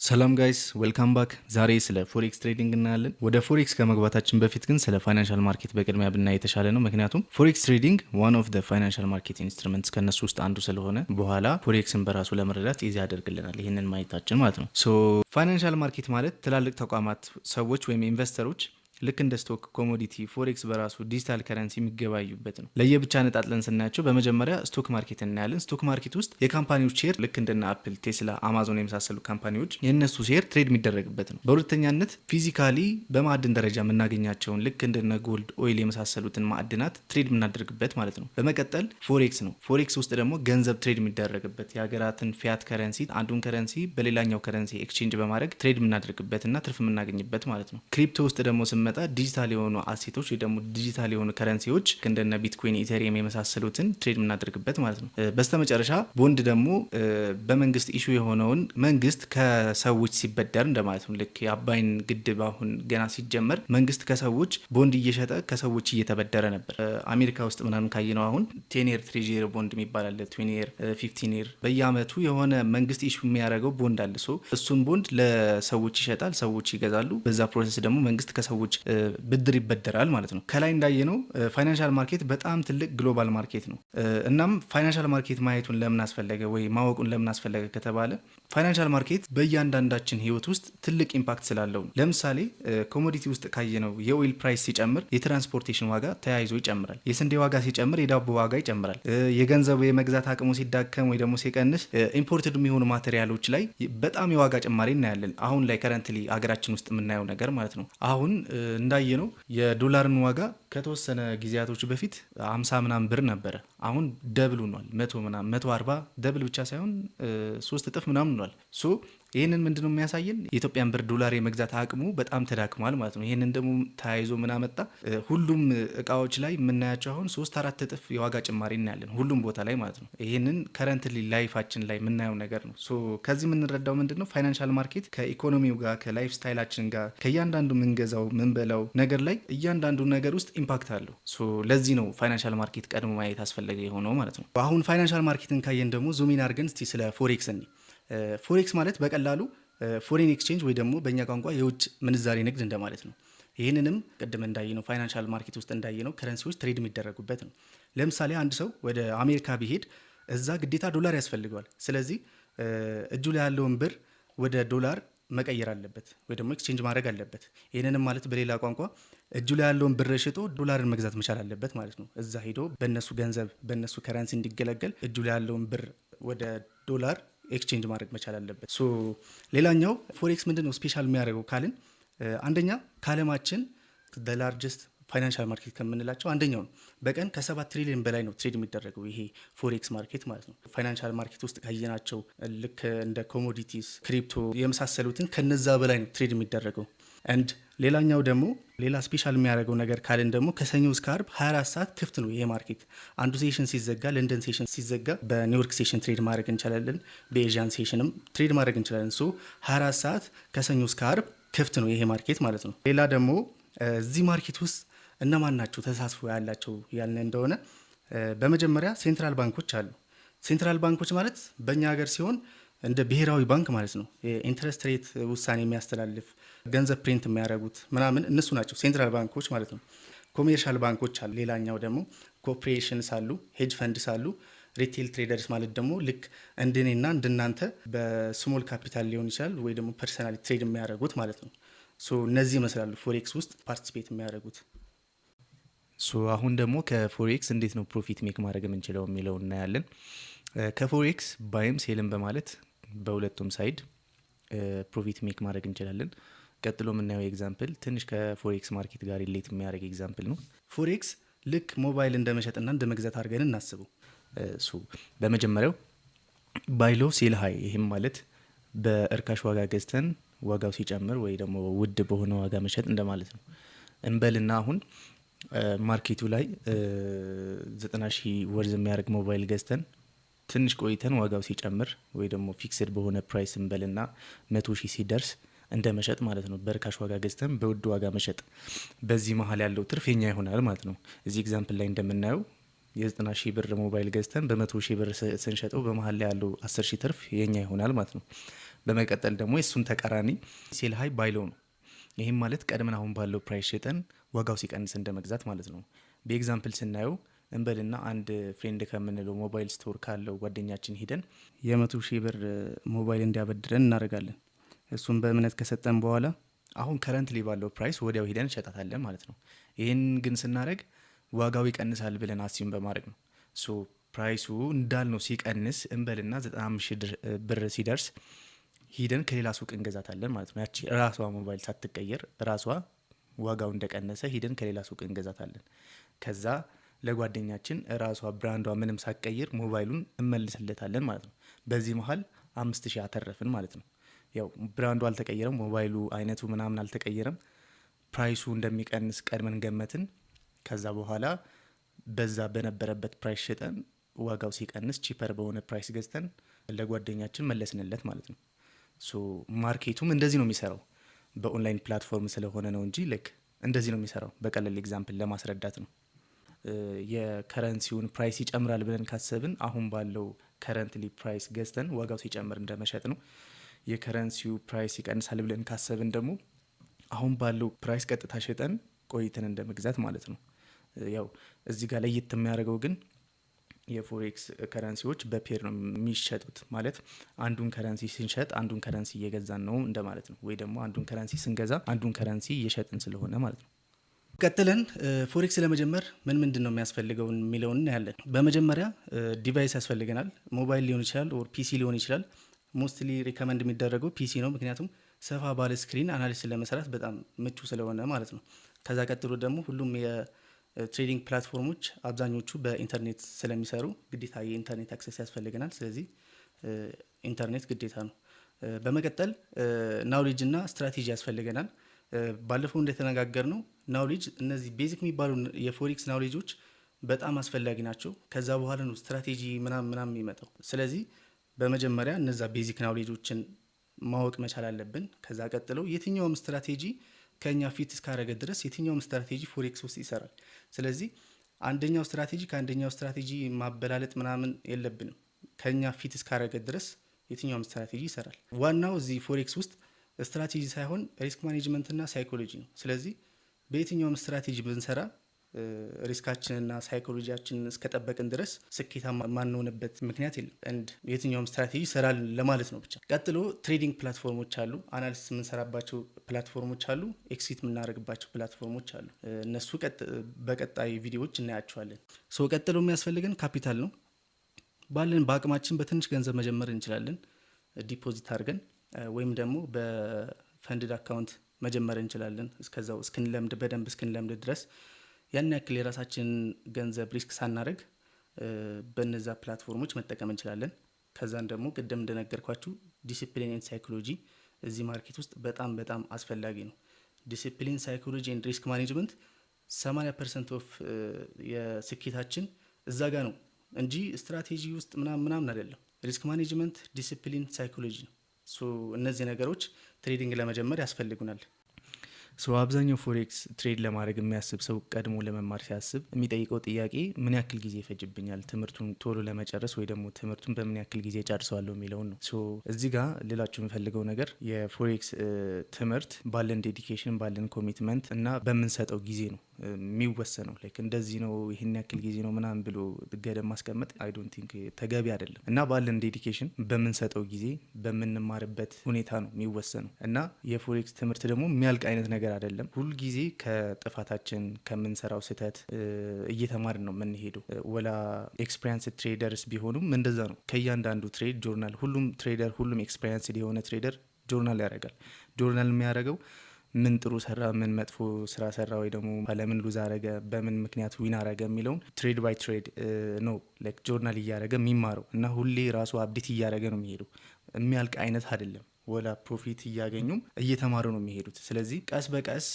ሰላም guys, welcome back። ዛሬ ስለ forex trading እናያለን። ወደ forex ከመግባታችን በፊት ግን ስለ financial market በቅድሚያ ብናይ የተሻለ ነው። ምክንያቱም forex trading one of the financial market instruments ከነሱ ውስጥ አንዱ ስለሆነ በኋላ forex ን በራሱ ለመረዳት easy ያደርግልናል ይህንን ማየታችን ማለት ነው። So financial market ማለት ትላልቅ ተቋማት፣ ሰዎች ወይም investor ኦች ልክ እንደ stock፣ commodity፣ forex በራሱ፣ digital currency የሚገበያዩበት ነው። ለየብቻ ነጣጥለን ስናያቸው በመጀመሪያ stock market እናያለን። Stock market ውስጥ የ company ዎች share ልክ እንደነ Apple፣ Tesla፣ Amazon የመሳሰሉ company ዎች የእነሱ share trade የሚደረግበት ነው። በሁለተኛነት physically በማዕድን ደረጃ የምናገኛቸውን ልክ እንደነ gold፣ oil የመሳሰሉትን ማዕድናት trade የምናደርግበት ማለት ነው። በመቀጠል forex ነው። Forex ውስጥ ደግሞ ገንዘብ trade የሚደረግበት፣ የሀገራትን fiat currency አንዱን currency በሌላኛው currency exchange በማድረግ trade የምናደርግበት እና ትርፍ የምናገኝበት ማለት ነው። Crypto ውስጥ ደግሞ ስንመጣ ዲጂታል የሆኑ asset ኦች ወይ ደግሞ ዲጂታል የሆኑ currency ዎች እንደነ Bitcoin፣ Ethereum የመሳሰሉትን trade የምናደርግበት ማለት ነው። በስተመጨረሻ ቦንድ ደግሞ በመንግስት issue የሆነውን መንግስት ከሰዎች ሲበደር እንደማለት ነው። ልክ የአባይን ግድብ አሁን ገና ሲጀመር መንግስት ከሰዎች ቦንድ እየሸጠ ከሰዎች እየተበደረ ነበር። አሜሪካ ውስጥ ምናምን ካየነው አሁን 10-year treasury bond የሚባል አለ። 20-year፣ 15-year በየአመቱ የሆነ መንግስት issue የሚያደርገው ቦንድ አለ። So እሱን ቦንድ ለሰዎች ይሸጣል፣ ሰዎች ይገዛሉ። በዛ process ደግሞ መንግስት ከሰዎች ብድር ይበደራል ማለት ነው። ከላይ እንዳየነው financial market በጣም ትልቅ global market ነው። እናም financial market ማየቱን ለምን አስፈለገ ወይ ማወቁን ለምን አስፈለገ ከተባለ financial market በእያንዳንዳችን ህይወት ውስጥ ትልቅ impact ስላለው ነው። ለምሳሌ commodity ውስጥ ካየነው የ oil price ሲጨምር የ transportation ዋጋ ተያይዞ ይጨምራል። የስንዴ ዋጋ ሲጨምር የዳቦ ዋጋ ይጨምራል። የገንዘቡ የመግዛት አቅሙ ሲዳከም ወይ ደግሞ ሲቀንስ imported የሚሆኑ material ኦች ላይ በጣም የዋጋ ጭማሪ እናያለን። አሁን ላይ currently ሀገራችን ውስጥ የምናየው ነገር ማለት ነው። አሁን እንዳየነው የዶላርን ዋጋ ከተወሰነ ጊዜያቶች በፊት 50 ምናምን ብር ነበረ። አሁን double ሆኗል። 100 ምናምን፣ 140፣ double ብቻ ሳይሆን 3 እጥፍ ምናምን ሆኗል። So ይህንን ምንድነው የሚያሳየን? የኢትዮጵያን ብር ዶላር የመግዛት አቅሙ በጣም ተዳክሟል ማለት ነው። ይህንን ደግሞ ተያይዞ ምን አመጣ? ሁሉም እቃዎች ላይ የምናያቸው አሁን ሶስት አራት እጥፍ የዋጋ ጭማሪ እናያለን ሁሉም ቦታ ላይ ማለት ነው። ይህንን currently life ኣችን ላይ የምናየው ነገር ነው። So ከዚህ የምንረዳው ምንድን ነው? Financial market ከኢኮኖሚው ጋር፣ ከ lifestyle ኣችን ጋር፣ ከእያንዳንዱ የምንገዛው ምንበላው ነገር ላይ እያንዳንዱ ነገር ውስጥ impact አለው። So ለዚህ ነው financial market ቀድሞ ማየት አስፈላጊ የሆነው ማለት ነው። አሁን financial market ን ካየን ደግሞ zoom in አድርገን እስቲ ስለ forex እንይ። Forex ማለት በቀላሉ foreign exchange ወይ ደግሞ በእኛ ቋንቋ የውጭ ምንዛሬ ንግድ እንደማለት ነው። ይህንንም ቅድም እንዳየነው financial market ውስጥ እንዳየነው currency ዎች trade የሚደረጉበት ነው። ለምሳሌ አንድ ሰው ወደ አሜሪካ ቢሄድ እዛ ግዴታ ዶላር ያስፈልገዋል። ስለዚህ እጁ ላይ ያለውን ብር ወደ ዶላር መቀየር አለበት ወይ ደግሞ exchange ማድረግ አለበት። ይህንንም ማለት በሌላ ቋንቋ እጁ ላይ ያለውን ብር ሽጦ ዶላርን መግዛት መቻል አለበት ማለት ነው። እዛ ሄዶ በእነሱ ገንዘብ በእነሱ currency እንዲገለገል እጁ ላይ ያለውን ብር ወደ ዶላር exchange ማድረግ መቻል አለበት። So ሌላኛው forex ምንድን ነው special የሚያደርገው ካልን አንደኛ ከዓለማችን largest financial market ከምንላቸው አንደኛው ነው። በቀን ከ7 ትሪሊዮን በላይ ነው trade የሚደረገው ይሄ forex market ማለት ነው። Financial market ውስጥ ካየናቸው ልክ እንደ commodities፣ crypto የመሳሰሉትን ከነዛ በላይ ነው trade የሚደረገው። And ሌላኛው ደግሞ ሌላ special የሚያደርገው ነገር ካልን ደግሞ ከሰኞ እስከ አርብ 24 ሰዓት ክፍት ነው ይሄ market። አንዱ session ሲዘጋ፣ ለንደን session ሲዘጋ በኒውዮርክ session trade ማድረግ እንችላለን። በ Asian session ም trade ማድረግ እንችላለን። So 24 ሰዓት ከሰኞ እስከ አርብ ክፍት ነው ይሄ market ማለት ነው። ሌላ ደግሞ እዚህ market ውስጥ እነማን ናቸው ተሳትፎ ያላቸው ያልን እንደሆነ በመጀመሪያ central ባንኮች አሉ። Central ባንኮች ማለት በእኛ ሀገር ሲሆን እንደ ብሔራዊ ባንክ ማለት ነው። የ interest rate ውሳኔ የሚያስተላልፍ፣ ገንዘብ print የሚያደርጉት ምናምን እነሱ ናቸው central ባንኮች ማለት ነው። Commercial ባንኮች አሉ። ሌላኛው ደግሞ corporations አሉ፣ hedge funds አሉ። Retail traders ማለት ደግሞ ልክ እንደኔና እንደናንተ በ small capital ሊሆን ይችላል ወይ ደግሞ personally trade የሚያደርጉት ማለት ነው። So እነዚህ ይመስላሉ forex ውስጥ participate የሚያደርጉት። So አሁን ደግሞ ከ forex እንዴት ነው profit make ማድረግ የምንችለው የሚለው እናያለን። ከ forex buy ም sell ም በማለት በሁለቱም side profit make ማድረግ እንችላለን። ቀጥሎ የምናየው example ትንሽ ከ forex market ጋር relate የሚያደርግ example ነው። Forex ልክ ሞባይል እንደ መሸጥና እንደ መግዛት አድርገን እናስበው። So በመጀመሪያው buy low, sell high፣ ይህም ማለት በእርካሽ ዋጋ ገዝተን ዋጋው ሲጨምር ወይ ደግሞ ውድ በሆነ ዋጋ መሸጥ እንደማለት ነው። እንበልና አሁን market ኡ ላይ 90,000 worth የሚያደርግ ሞባይል ገዝተን ትንሽ ቆይተን ዋጋው ሲጨምር ወይ ደግሞ fixed በሆነ price እንበልና 100,000 ሲደርስ እንደ መሸጥ ማለት ነው። በርካሽ ዋጋ ገዝተን በውድ ዋጋ መሸጥ። በዚህ መሀል ያለው ትርፍ የኛ ይሆናል ማለት ነው። እዚህ example ላይ እንደምናየው የ90,000 ብር ሞባይል ገዝተን በ100,000 ብር ስንሸጠው በመሀል ላይ ያለው 10,000 ትርፍ የኛ ይሆናል ማለት ነው። በመቀጠል ደግሞ የእሱን ተቃራኒ sell high buy low ነው። ይህም ማለት ቀድመን አሁን ባለው price ሸጠን ዋጋው ሲቀንስ እንደ መግዛት ማለት ነው። በ example ስናየው፣ እንበልና አንድ friend ከምንለው mobile store ካለው ጓደኛችን ሂደን የ100,000 ብር ሞባይል እንዲያበድረን እናደርጋለን። እሱም በእምነት ከሰጠን በኋላ አሁን currently ባለው price ወዲያው ሂደን እንሸጣታለን ማለት ነው። ይህን ግን ስናደርግ ዋጋው ይቀንሳል ብለን assume በማድረግ ነው። So price ኡ እንዳልነው ሲቀንስ፣ እንበልና 95 ሺህ ብር ሲደርስ ሂደን ከሌላ ሱቅ እንገዛታለን ማለት ነው። ያቺ ራሷ ሞባይል ሳትቀየር ራሷ ዋጋው እንደቀነሰ ሂደን ከሌላ ሱቅ እንገዛታለን። ከዛ ለጓደኛችን ራሷ brand ዷ ምንም ሳትቀይር ሞባይሉን እመልስለታለን ማለት ነው። በዚህ መሀል 5,000 አተረፍን ማለት ነው። ያው brand ኡ አልተቀየረም፣ ሞባይሉ አይነቱ ምናምን አልተቀየረም። Price ኡ እንደሚቀንስ ቀድመን ገመትን። ከዛ በኋላ በዛ በነበረበት price ሸጠን ዋጋው ሲቀንስ cheaper በሆነ price ገዝተን ለጓደኛችን መለስንለት ማለት ነው። So market ኡም እንደዚህ ነው የሚሰራው። በ online platform ስለሆነ ነው እንጂ ልክ እንደዚህ ነው የሚሰራው። በቀላል example ለማስረዳት ነው። የ currency ውን price ይጨምራል ብለን ካሰብን አሁን ባለው currently price ገዝተን ዋጋው ሲጨምር እንደመሸጥ ነው። የ currency ው price ይቀንሳል ብለን ካሰብን ደግሞ አሁን ባለው price ቀጥታ ሸጠን ቆይተን እንደ መግዛት ማለት ነው። ያው እዚህ ጋር ለየት የሚያደርገው ግን የ forex currency ዎች በ pair ነው የሚሸጡት። ማለት አንዱን currency ስንሸጥ አንዱን currency እየገዛን ነው እንደማለት ነው። ወይ ደግሞ አንዱን currency ስንገዛ አንዱን currency እየሸጥን ስለሆነ ማለት ነው። ቀጥለን forex ለመጀመር ምን ምንድን ነው የሚያስፈልገው የሚለውን እናያለን። በመጀመሪያ device ያስፈልገናል። ሞባይል ሊሆን ይችላል or PC ሊሆን ይችላል። Mostly recommend የሚደረገው PC ነው። ምክንያቱም ሰፋ ባለ screen analysis ለመስራት በጣም ምቹ ስለሆነ ማለት ነው። ከዛ ቀጥሎ ደግሞ ሁሉም የ trading platform ኦች አብዛኞቹ በኢንተርኔት ስለሚሰሩ ግዴታ የ internet access ያስፈልገናል። ስለዚህ ኢንተርኔት ግዴታ ነው። በመቀጠል knowledge እና ስትራቴጂ ያስፈልገናል። ባለፈው እንደተነጋገርነው knowledge፣ እነዚህ basic የሚባሉ የ forex knowledge ኦች በጣም አስፈላጊ ናቸው። ከዛ በኋላ ነው ስትራቴጂ ምናምን ምናምን የሚመጣው። ስለዚህ በመጀመሪያ እነዛ basic knowledge ኦችን ማወቅ መቻል አለብን። ከዛ ቀጥለው የትኛውም ስትራቴጂ ከኛ fit እስካረገ ድረስ የትኛውም strategy forex ውስጥ ይሰራል። ስለዚህ አንደኛው ስትራቴጂ ከአንደኛው ስትራቴጂ ማበላለጥ ምናምን የለብንም። ከኛ fit እስካረገ ድረስ የትኛውም ስትራቴጂ ይሰራል። ዋናው እዚህ forex ውስጥ ስትራቴጂ ሳይሆን risk management ና psychology ነው። ስለዚህ በየትኛውም ስትራቴጂ ብንሰራ risk ኣችንና psychology ያችንን እስከጠበቅን ድረስ ስኬታማ ማንሆንበት ምክንያት የለም። And የትኛውም ስትራቴጂ ይሰራል ለማለት ነው ብቻ። ቀጥሎ trading platform ኦች አሉ። Analysis የምንሰራባቸው platform ኦች አሉ። Execute የምናደርግባቸው platform ኦች አሉ። እነሱ በቀጣይ ቪዲዮዎች እናያቸዋለን። So ቀጥሎ የሚያስፈልገን ካፒታል ነው። ባለን በአቅማችን በትንሽ ገንዘብ መጀመር እንችላለን። Deposit አድርገን ወይም ደግሞ በ funded account መጀመር እንችላለን። እስከዛው እስክንለምድ፣ በደንብ እስክንለምድ ድረስ ያን ያክል የራሳችንን ገንዘብ risk ሳናደርግ በነዛ platform ኦች መጠቀም እንችላለን። ከዛን ደግሞ ቅድም እንደነገርኳችሁ discipline and psychology እዚህ market ውስጥ በጣም በጣም አስፈላጊ ነው። Discipline፣ psychology and risk management 80% of የስኬታችን እዛ ጋ ነው እንጂ ስትራቴጂ ውስጥ ምናምን ምናምን አይደለም። Risk management፣ discipline፣ psychology ነው። So እነዚህ ነገሮች trading ለመጀመር ያስፈልጉናል። So አብዛኛው forex trade ለማድረግ የሚያስብ ሰው ቀድሞ ለመማር ሲያስብ የሚጠይቀው ጥያቄ ምን ያክል ጊዜ ይፈጅብኛል ትምህርቱን ቶሎ ለመጨረስ ወይ ደግሞ ትምህርቱን በምን ያክል ጊዜ ጨርሰዋለሁ የሚለውን ነው። So እዚህ ጋር ልላችሁ የምፈልገው ነገር የ forex ትምህርት ባለን dedication፣ ባለን commitment እና በምንሰጠው ጊዜ ነው የሚወሰነው። Like እንደዚህ ነው፣ ይህን ያክል ጊዜ ነው ምናምን ብሎ ገደብ ማስቀመጥ I don't think ተገቢ አይደለም። እና ባለን dedication፣ በምንሰጠው ጊዜ፣ በምንማርበት ሁኔታ ነው የሚወሰነው። እና የ forex ትምህርት ደግሞ የሚያልቅ አይነት ነገር አይደለም። ሁልጊዜ ከጥፋታችን፣ ከምንሰራው ስህተት እየተማርን ነው የምንሄደው። ወላ experienced traders ቢሆኑም እንደዛ ነው። ከእያንዳንዱ trade journal፣ ሁሉም trader፣ ሁሉም experienced የሆነ trader journal ያደርጋል። ጆርናል የሚያደርገው ምን ጥሩ ሰራ፣ ምን መጥፎ ስራ ሰራ፣ ወይ ደግሞ ለምን lose አረገ፣ በምን ምክንያት win አረገ የሚለውን trade by trade ነው like journal እያደረገ የሚማረው። እና ሁሌ ራሱ update እያደረገ ነው የሚሄደው። የሚያልቅ አይነት አይደለም። ወላ profit እያገኙም እየተማሩ ነው የሚሄዱት። ስለዚህ ቀስ በቀስ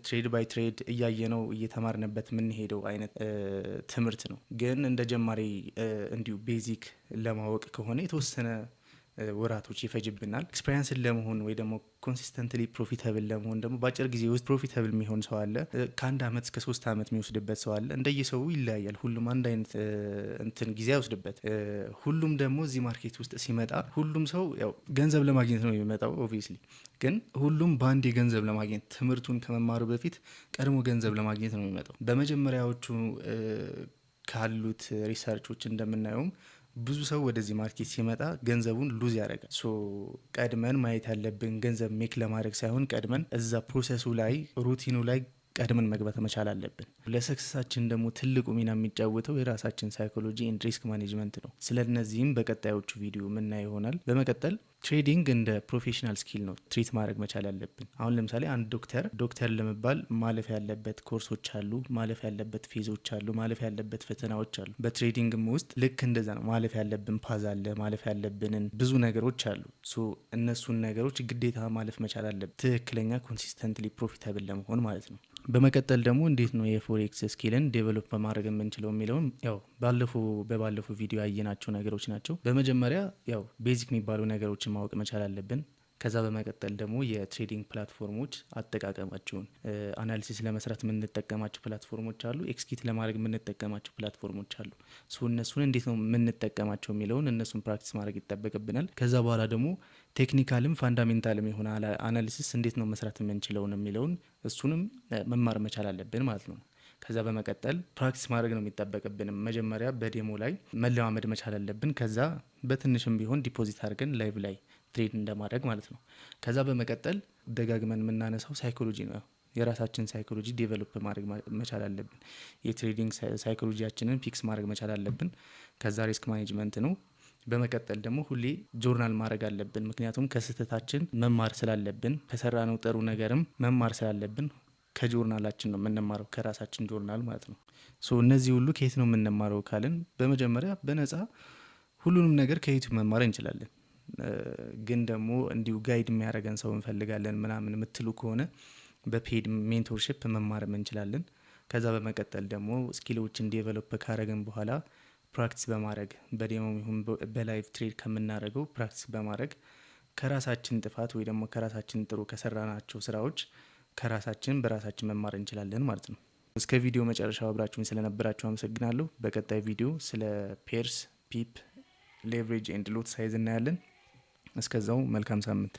trade by trade እያየነው እየተማርንበት የምንሄደው አይነት ትምህርት ነው። ግን እንደ ጀማሪ እንዲሁ basic ለማወቅ ከሆነ የተወሰነ ወራቶች ይፈጅብናል። Experienced ለመሆን ወይ ደግሞ consistently profitable ለመሆን ደግሞ በአጭር ጊዜ ውስጥ profitable የሚሆን ሰው አለ። ከ1 አመት እስከ 3 አመት የሚወስድበት ሰው አለ። እንደየሰው ይለያያል። ሁሉም አንድ አይነት እንትን ጊዜ አይወስድበት። ሁሉም ደግሞ እዚህ market ውስጥ ሲመጣ ሁሉም ሰው ያው ገንዘብ ለማግኘት ነው የሚመጣው obviously። ግን ሁሉም በአንዴ ገንዘብ ለማግኘት፣ ትምህርቱን ከመማሩ በፊት ቀድሞ ገንዘብ ለማግኘት ነው የሚመጣው። በመጀመሪያዎቹ ካሉት research ኦች እንደምናየውም ብዙ ሰው ወደዚህ market ሲመጣ ገንዘቡን lose ያደርጋል። So ቀድመን ማየት ያለብን ገንዘብ make ለማድረግ ሳይሆን ቀድመን እዛ process ኡ ላይ፣ routine ኑ ላይ ቀድመን መግባት መቻል አለብን። ለ success ኣችን ደግሞ ትልቁ ሚና የሚጫወተው የራሳችን psychology and risk management ነው። ስለ እነዚህም በቀጣዮቹ ቪዲዮ የምናየው ይሆናል። በመቀጠል trading እንደ professional skill ነው treat ማድረግ መቻል ያለብን። አሁን ለምሳሌ አንድ ዶክተር ዶክተር ለመባል ማለፍ ያለበት ኮርሶች አሉ፣ ማለፍ ያለበት phase ኦች አሉ፣ ማለፍ ያለበት ፈተናዎች አሉ። በ trading ም ውስጥ ልክ እንደዛ ነው። ማለፍ ያለብን path አለ፣ ማለፍ ያለብንን ብዙ ነገሮች አሉ። So እነሱን ነገሮች ግዴታ ማለፍ መቻል አለብን፣ ትክክለኛ consistently profitable ለመሆን ማለት ነው። በመቀጠል ደግሞ እንዴት ነው የ forex skill ን develop በማድረግ የምንችለው የሚለውን ያው በባለፈው ቪዲዮ ያየናቸው ነገሮች ናቸው። በመጀመሪያ ያው basic የሚባሉ ነገሮችን ማወቅ መቻል አለብን። ከዛ በመቀጠል ደግሞ የ trading platform ኦች አጠቃቀማቸውን፣ analysis ለመስራት የምንጠቀማቸው platform ኦች አሉ፣ execute ለማድረግ የምንጠቀማቸው platform ኦች አሉ። So እነሱን እንዴት ነው የምንጠቀማቸው የሚለውን እነሱን practice ማድረግ ይጠበቅብናል። ከዛ በኋላ ደግሞ technical ም fundamental ም የሆነ analysis እንዴት ነው መስራት የምንችለውን የሚለውን እሱንም መማር መቻል አለብን ማለት ነው። ከዛ በመቀጠል practice ማድረግ ነው የሚጠበቅብንም። መጀመሪያ በ demo ላይ መለማመድ መቻል አለብን። ከዛ በትንሽም ቢሆን deposit አድርገን live ላይ trade እንደማድረግ ማለት ነው። ከዛ በመቀጠል ደጋግመን የምናነሳው psychology ነው። የራሳችን psychology develop ማድረግ መቻል አለብን። የ trading psychology ያችንን fix ማድረግ መቻል አለብን። ከዛ risk management ነው። በመቀጠል ደግሞ ሁሌ ጆርናል ማድረግ አለብን። ምክንያቱም ከስህተታችን መማር ስላለብን፣ ከሰራነው ጥሩ ነገርም መማር ስላለብን ከጆርናላችን ነው የምንማረው፣ ከራሳችን ጆርናል ማለት ነው። So እነዚህ ሁሉ ከየት ነው የምንማረው ካልን በመጀመሪያ በነፃ ሁሉንም ነገር ከ YouTube መማር እንችላለን። ግን ደግሞ እንዲሁ guide የሚያደርገን ሰው እንፈልጋለን ምናምን የምትሉ ከሆነ በ paid mentorship መማርም እንችላለን። ከዛ በመቀጠል ደግሞ skill ኦችን develop ካረግን በኋላ practice በማድረግ፣ በ demo ይሁን በ live trade ከምናደርገው practice በማድረግ፣ ከራሳችን ጥፋት ወይ ደግሞ ከራሳችን ጥሩ ከሰራናቸው ስራዎች ከራሳችን በራሳችን መማር እንችላለን ማለት ነው። እስከ ቪዲዮ መጨረሻው አብራችሁኝ ስለነበራችሁ አመሰግናለሁ። በቀጣይ ቪዲዮ ስለ pairs፣ pip፣ leverage and lot size እናያለን። እስከዛው መልካም ሳምንት።